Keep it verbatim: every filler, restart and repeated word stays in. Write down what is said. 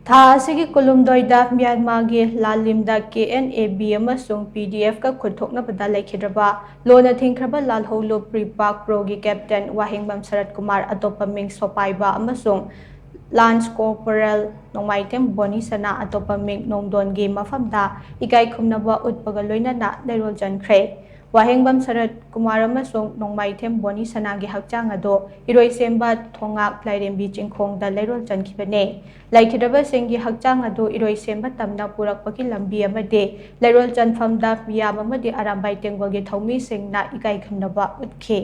ꯊꯥ ꯑꯁꯤꯒꯤ ꯀꯨꯟꯍꯨꯝꯗꯣꯏꯗ ꯃ꯭ꯌꯥꯟꯃꯥꯔꯒꯤ ꯂꯥꯜꯂꯤꯝꯗ ꯀꯦ N A B ꯑꯃꯁꯨꯡ ꯄꯤ ꯗꯤ ꯑꯦꯐꯀ ꯈꯨꯠ ꯊꯣꯛꯅꯕꯗ ꯂꯩꯈꯤꯗ꯭ꯔꯕ ꯂꯣꯟꯅ ꯊꯤꯡꯈ꯭ꯔꯕ ꯂꯥꯜꯍꯧꯂꯨꯞ ꯄ꯭ꯔꯤꯄꯥꯛ ꯄ꯭ꯔꯣꯒꯤ ꯀꯦꯞꯇꯦꯟ ꯋꯥꯍꯦꯡꯕꯝ ꯁꯔꯠ ꯀꯨꯃꯥꯔ, ꯑꯇꯣꯞꯄ ꯃꯤꯡ ꯁꯣꯄꯥꯏꯕ, ꯑꯃꯁꯨꯡ ꯂꯥꯟꯁ ꯀꯣꯔꯄꯣꯔꯦꯜ ꯅꯣꯡꯃꯥꯏꯊꯦꯝ ꯕꯣꯅꯤ ꯁꯅꯥ, ꯑꯇꯣꯞꯄ ꯃꯤꯡ ꯅꯣꯡꯗꯣꯟꯒꯤ ꯃꯐꯝꯗ ꯏꯀꯥꯏ ꯈꯨꯝꯅꯕ ꯎꯠꯄꯒ ꯂꯣꯏꯅꯅ ꯂꯩꯔꯣꯜ ꯆꯟꯈ꯭ꯔꯦ꯫ ꯋꯥꯍꯦꯡꯕꯝ ꯁꯔꯠ ꯀꯨꯃꯥꯔ ꯑꯃꯁꯨꯡ ꯅꯣꯡꯃꯥꯏꯊꯦꯝ ꯕꯣꯅꯤ ꯁꯅꯥꯒꯤ ꯍꯛꯆꯥꯡ ꯑꯗꯨ ꯏꯔꯣꯏꯁꯦꯝꯕ ꯊꯣꯉꯥꯛ ꯂꯥꯏꯔꯦꯝꯕꯤ ꯆꯤꯡꯈꯣꯡꯗ ꯂꯩꯔꯣꯜ ꯆꯟꯈꯤꯕꯅꯤ꯫ ꯂꯩꯈꯤꯗ꯭ꯔꯕꯁꯤꯡꯒꯤ ꯍꯛꯆꯥꯡ ꯑꯗꯨ ꯏꯔꯣꯏꯁꯦꯝꯕ ꯇꯝꯅ ꯄꯨꯔꯛꯄꯒꯤ ꯂꯝꯕꯤ ꯑꯃꯗꯤ ꯂꯩꯔꯣꯜ ꯆꯟꯐꯝꯗ ꯃꯤꯌꯥꯝ ꯑꯃꯗꯤ ꯑꯔꯥꯝꯕꯥꯏ ꯇꯦꯡꯒꯣꯜꯒꯤ ꯊꯧꯃꯤꯁꯤꯡꯅ ꯏꯀꯥꯏ ꯈꯨꯝꯅꯕ ꯎꯠꯈꯤ꯫